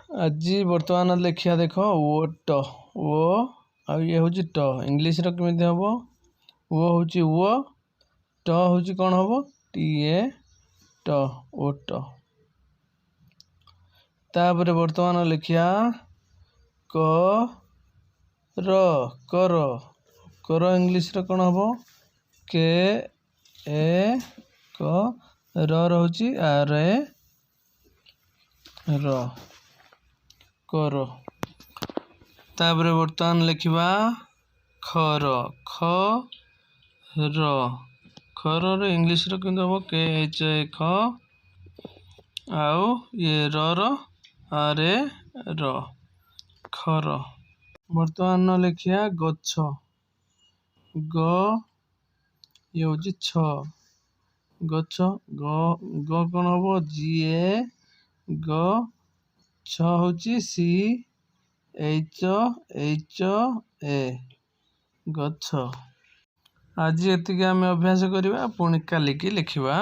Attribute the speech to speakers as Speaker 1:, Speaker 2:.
Speaker 1: ଆଜି ବର୍ତ୍ତମାନ ଲେଖିବା ଦେଖ, ଓ ଟ, ଓ ଆଉ ଇଏ ହେଉଛି ଟ। ଇଂଲିଶର କେମିତି ହେବ? ଓ ହେଉଛି ଓ, ଟ ହେଉଛି କ'ଣ ହେବ? ଟି ଏ ଟ, ଓ ଟ। ତାପରେ ବର୍ତ୍ତମାନ ଲେଖିବା କ ର, କର। କର ଇଂଲିଶର କ'ଣ ହେବ? କେ ଏ କ, ର ରହୁଛି ଆର୍ ଏ ର, କର। ତାପରେ ବର୍ତ୍ତମାନ ଲେଖିବା ଖର, ଖ ର। ଖରରେ ଇଂଲିଶର କେମିତି ହେବ? କେ ଏଚ୍ ଏ ଖ, ଆଉ ଇଏ ର ର ଆର୍ ଏ ର, ଖର। ବର୍ତ୍ତମାନ ଲେଖିବା ଗଛ। ଗ, ଇଏ ହେଉଛି ଛ, ଗଛ। ଗ, ଗ କ'ଣ ହେବ? ଜି ଏ ଗ, ଛ ହେଉଛି ସି ଏଚ୍ ଏଚ୍ ଏ, ଗଛ। ଆଜି ଏତିକି ଆମେ ଅଭ୍ୟାସ କରିବା, ପୁଣି କାଲିକି ଲେଖିବା।